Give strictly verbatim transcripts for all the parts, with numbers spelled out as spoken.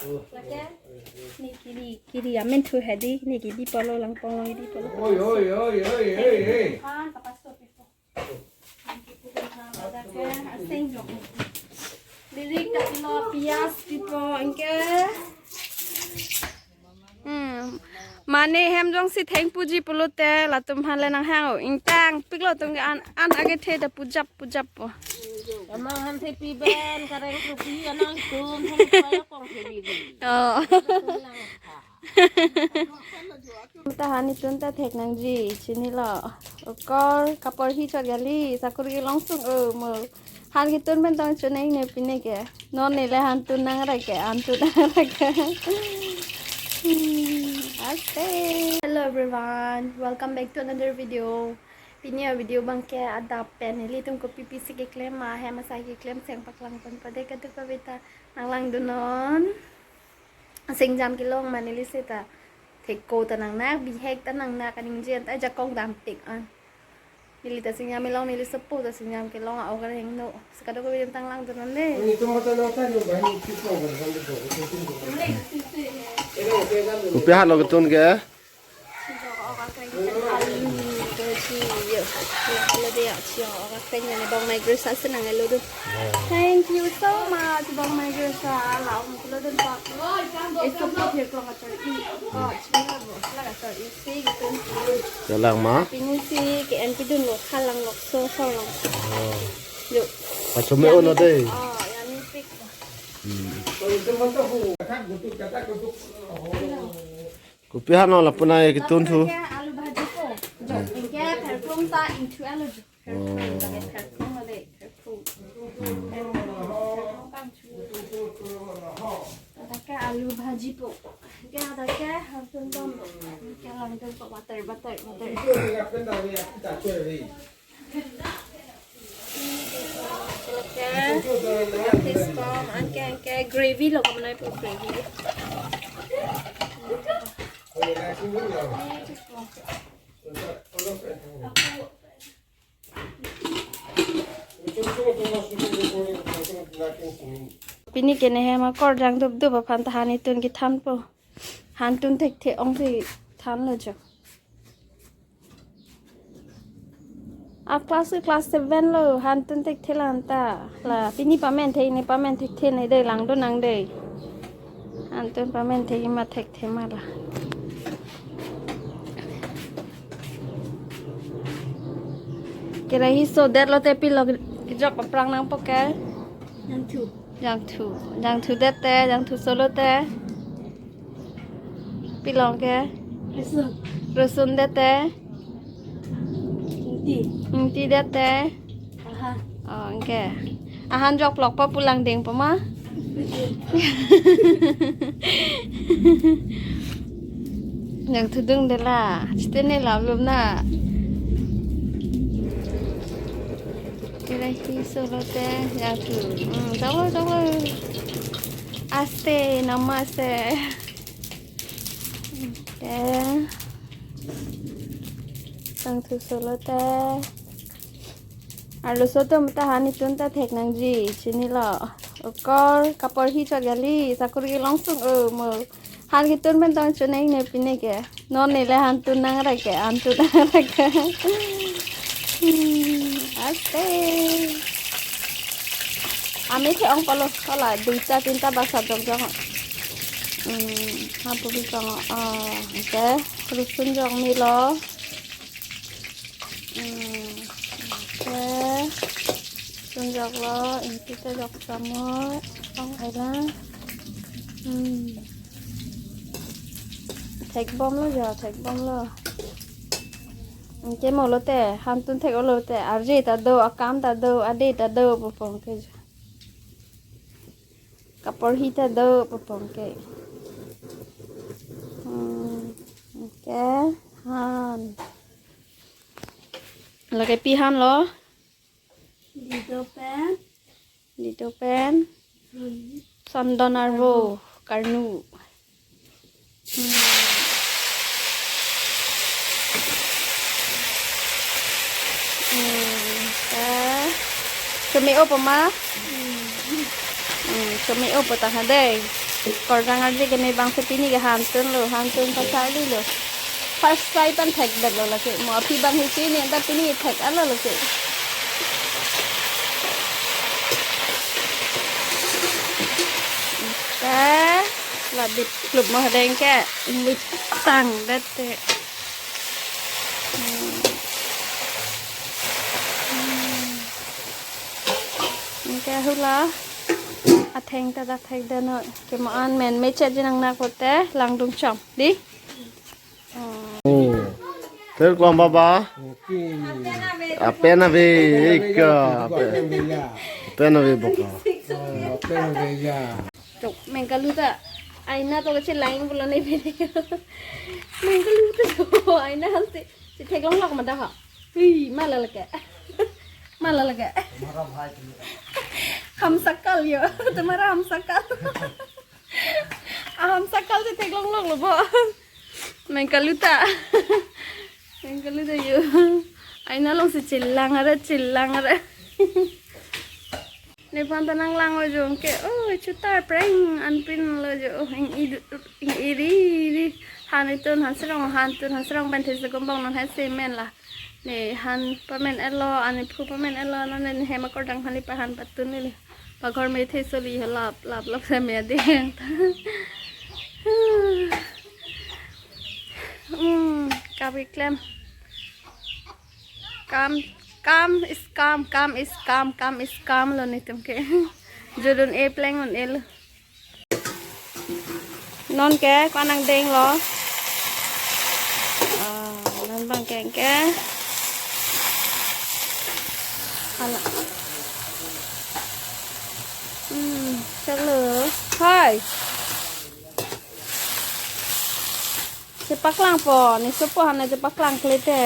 Lake, ne kiri, kiri amen thu hedi, ne kidi polo langpong, kidi polo. Oi, oi, oi, oi, oi, oi. Han, kapaso pipo. Lake, aseng jong. Lirik ta pilo, pias pipo, anke. Hmm. Mane hem jongsi thengpuji pulote latum aphan le nanghang-o. Ingtangpiklo atum ke an, an age the ta pujap pujappo. Amang han the pi ben kareng kopi anang tum thengpaya kong the bi. Oh. Tahan itun ta thek nangji chinilo. Okor kapor hi chot gali sakur ke longsung-o mo. Han kitun pen tong choneng ne pine ke. Non ne le han tun nang ra ke, han tun nang ra ke. Hmm, aste. Hello everyone, welcome back to another video. Pini a-video abang ke adap pen nelitum kopi pisi keklem ma hem asai keklem seng paklang pon pade katu kavita nang langdunnon. Singjam kelong ma neli seta theko ta nangnak, bihek ta nangnak, aningje an ta ajakong dampik an. Neli ta singjam kelong, neli sopo ta singjam kelong, a-ok areng no. Sekado ko bidem tang langdunnon de. Kopi halo ketun ke? Alu bhaji, yo. Yo, hello de, yo. Yo, ok, thank you, Bong Mai Gersa, senang hello do. Thank you so much, Bong Mai Gersa. Lau mo kulo dun pa. Iso po thir klong ator i. Oh, chini la bo, la ator i si gitu. Jalang ma? Pini si ke en pidun lo, halang lok so, so lang. Oh. Yo. Pacho me ono de. Oh, ya ni pik. Hmm. Kopi hano lapu nai ketun thu. Ke alu bhaji po. Jo, ke pherphung ta ingthu alu jo. Pherphung, oh, ta ke pherphung ale, pherphung. Hmm. Pherphung kangthu. Ta ke alu bhaji po. Ke ta ke harsun dom. Ke langdun po butter, butter, butter. Oke, anke, anke gravy lo, kamu naik gravy. Pini ke ne hem akor jang dup dup aphan ta han itun kethan po. Han tun thekthe ong si than lo jo. A class ke class seven lo, han tun thekthe la anta. La pini pamen the, ne pamen thekthe ne de, langdun nang de. Han tun pamen the ma thekthe ma la. Kerahi so det lote pilo kejok aphrang nangpo ke? Jangthu. Jangthu. Jangthu det te, jangthu solo te. Pilong ke? Rosun. Rosun det te. Ingti. Ingti det te. Ahan. Oh, anke. Ahan jok plok pa pulang ding pa ma? Jangthu dung de la. Chite ne lam lum na. Kerahi solo te jangthu. Hmm, jalo, jalo. Aste, namaste. Te. Jangthu solo te. Arloso atum ta han itun ta thek nangji, chinilo. Okor, kapor hi chot gali, sakur ke longsung-o mo. Han kitun pen tong choneng ne pine ke. Non ne le han tun nang ra ke, han tun nang ra ke. Hmm, aste. Ami the ong polo, kola duita tinta basa jok jok. Hmm, hapu bi kong, oh, oke. Rosun jok melo. Hmm, oke. Rosun jok lo, ingti ta jok samo. Ong ai la. Hmm. Thekbom lo jo, thekbom lo. Anke mo lote, han tun thek-o lote, arje ta do, akam ta do, ade ta do, pu pong ke jo. Kapor hi ta do, pu pong ke. Hmm, oke, han. Lake pi han lo? Dito pen. Dito pen. Hmm. Sondon arvo, karnu. Hmm. Hmm, ta. Chome-o po ma? Hmm. Hmm, chome-o po ta ha dei. Korjang arje keme abang si pini ke hantun lo, hantun pasar di lo. First try pen thekdet lo lake. Mo aphi abang hi pini, anta pini thek-et lo lake. Anta, la dip klub mo deng ke, ingli tang det te. Hmm. Hmm. Anke hula atheng ta dak thekdet non. Kemo-an men mechet jinang nak pote langdung chom. Di? Oh. Hmm. Terklong baba. Oke. Apen ave, ika, apen. Apen ave, boka. Oh, apen ave ya. Tok, mengkalu ta. Aina to kachelang pulo ne pede. Mengkalu ta to. Aina hal si, si theklonglok mada ha. Hui, mala lake. Mala lake. Ham sakal yo. Tumhara ham sakal. Aham sakal si theklonglok lo bo. Mengkalu ta. Mengkalu ta yo. Aina along si chelang are, chelang are. Nephan ta nanglang-o jo ke. Oh, chutar preng anpin lo jo. Oh, ing iri, iri, iri. Han itun, han serong, hantun, han serong pen thesi kumbong non hai semen la. Ne han pamen-et lo, aniphu pamen-et lo, non ne hem akorjang hali pa han patun neli. Paghor me the soli ho lap, lap, lap se me ading. Hmm, kabi klem. Kam, kam is kam, kam is kam, kam is kam lo netum ke. Jodun e pleng un el. Non ke, ko-an nangdeng lo. Ah, non abang ke ke. Hala. Hmm, chalo. Hai. Chepaklangpo, ne sopo hana chepaklangkle te.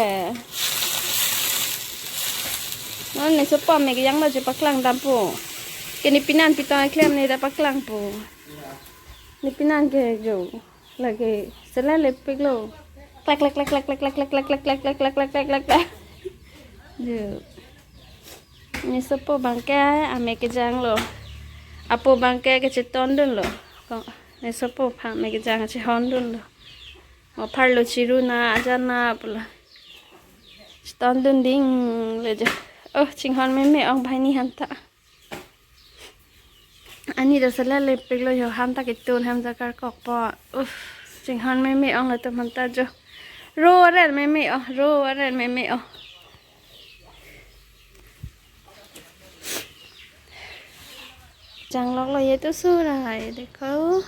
Non ne sopo me kejang lo chepaklang dampo. Ke ne pinan pitong klem ne ta paklangpo. Ne pinan ke jo. Lake selalep piklo. Klak, klak, klak. Jo. Ne sopo abang ke ame kejang lo. Apo abang ke kechetondun lo. Ko, ne sopo aphan ame kejang chehondun lo. Mo apharlo chiru na, ajan na pulo. Chetondun ding le jo. Oh, chinghon meme ong banghini hanta. Ani do selalep piklo jo, hanta ketun hem jakar kokpo. Uff, chinghon meme ong latum hanta jo. Ro aren meme ong, ro aren meme ong. Janglok lo ye to so raha hai, dekho.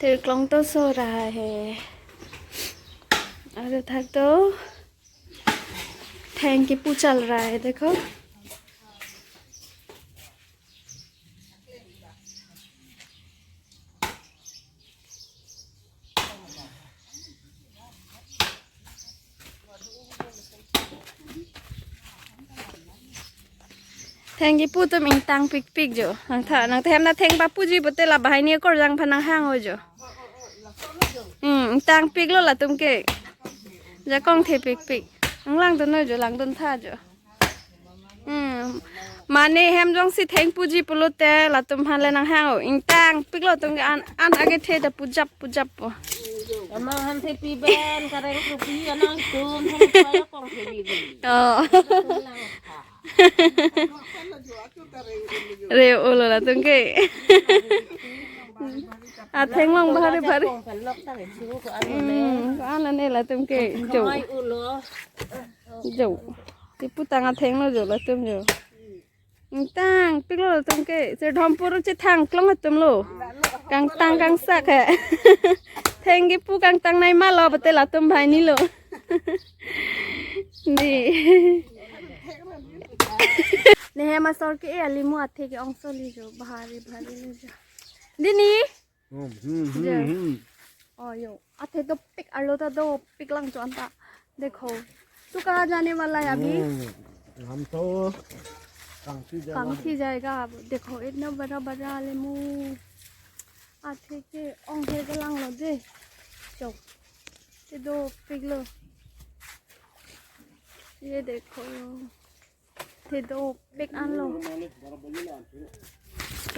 Terklong to so raha hai. Aru thak to. Theng kepu chal raha hai, dekho. Theng kepu atum ingtang pikpik jo. Nangtha, nangtha hem na theng papuji pote la banghini akorjang aphan nanghang-o jo. Hmm, ingtang piklo latum ke. Jakong thepikpik. Nanglangdun-o jo, langdun tha jo. Hmm. Mane hem jongsi theng puji pulote latum aphan le nanghang-o. Ingtang piklo atum ke an, an age the ta pujap, pujap po. Amang han thepi ben, kareng thepi, anang tum, theng paya kong thepi di. Oh. Re-o lo latum ke. Atheng long bhari bhari. Kong pen lok ta ke chu ko an le. Hmm, ko-an ne latum ke. Jo. Khamai ulo. Jo. Kepu tang atheng lo jo latum jo. Ingtang piklo latum ke. Sir Dhampur chethang klong atum lo. Kangtang kangsak he. Theng kepu kangtang nai ma lo pote latum banghini lo. Di. Ne hem asor ke e alimu athe ke-ong soli jo, bhari bhari le jo. Dini. Hmm, hmm, hmm, jo. Hmm. Oh, jo. Athe dopik arlo ta dopik lang jo anta. Dekho. Tu kaha jane wala hai abhi? Hmm. Hum to kangthi jayega. Kangthi jayega. Dekho, itna bada bada alimu. Athe ke-ong the kelang lo de. Jo. Athe dopik lo. Ye dekho. Athe dopik an lo.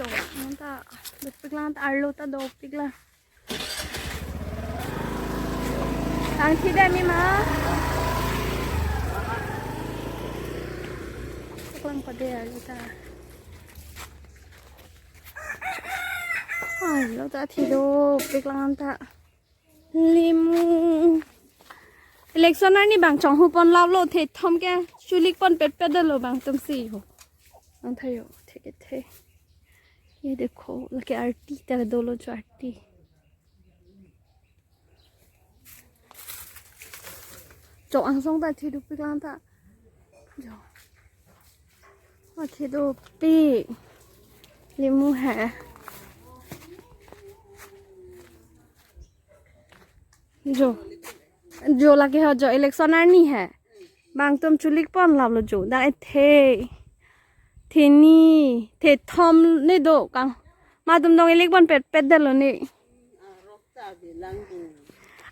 Nang ta dopik lang ta, arlo ta dopik lang. Tang thi dam-i ma. Choklang pade arlo ta. Arlo ta thi dopik lang ta. Limu. Election arni bang chonghu pon laplo, thethom ke chulik pon petpet detlo bang atum si ho. Ang thayo, thek the. Ye dekho, lake arti ta dolo jo arti. Chok angsong ta thi dopik lang ta. Jo. Wa thi dopik. Limu he. Jo. Jo lake ho jo election arni he. Bang atum chulik pon laplo jo. Dak ethe. Theni. Thethom ne do kang. Ma atum dong ilik pon petpet detlo ne.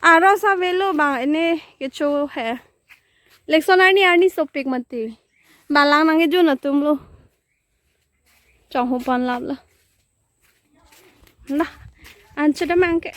Arok sa avelo bang ene kecho he. Election arni arni sopik mati. Balang nang kejun atum lo. Chonghu pon laplo. Nah, anchot damang ke.